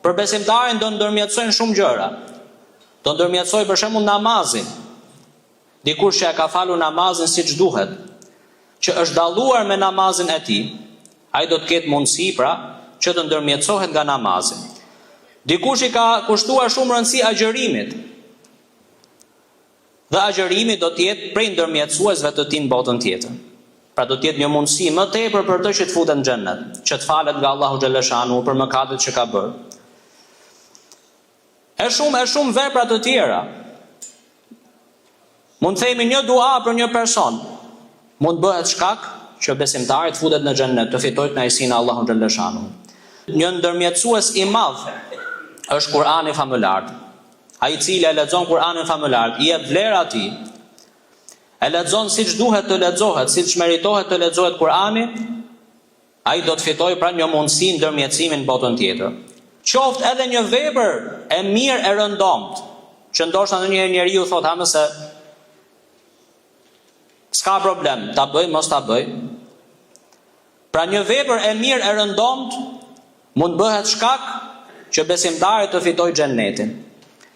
Për besimtarin do ndërmjetësojnë shumë gjëra. Do ndërmjetësojë për shembull namazi. Dikush që e ka falur namazin siç duhet, që është dalluar me namazin e tij, ai do të ketë mundësi pra që të ndërmjetësohet nga namazi. Dikush i ka kushtuar shumë rëndësi agjërimit. Dhe agjërimi do të jetë prej ndërmjetësuesve të tij në botën tjetër. Pra do të jetë një mundësi më tepër për të që të futet në xhennet, që të falet nga Allahu xhelleshanuhu për mëkatet që ka bërë. E shumë e shumë vepra të tjera. Mund të themi një dua për një person mund të bëhet shkak që besimtari të futet në xhennet, të fitojë kënaqësinë e Allahut xhelleshanuhu. Një ndërmjetësues i madh është Kur'ani famëlartë. Ai i cili e lexon Kur'anin famëlartë, i jep vlerë atij, e lexon siç duhet të lexohet, siç meritohet të lexohet Kur'ani, Ai do të fitojë pra një mundësi ndërmjetësimi në botën tjetër. Qoftë edhe një vepër e mirë e rëndomtë, që ndoshta ndonjëherë njeriu thotë ha mëse s'ka problem, ta bëj, mos ta bëj. Pra një vepër e mirë e rëndomtë mund bëhet shkak që besimtari të fitojë xhennetin.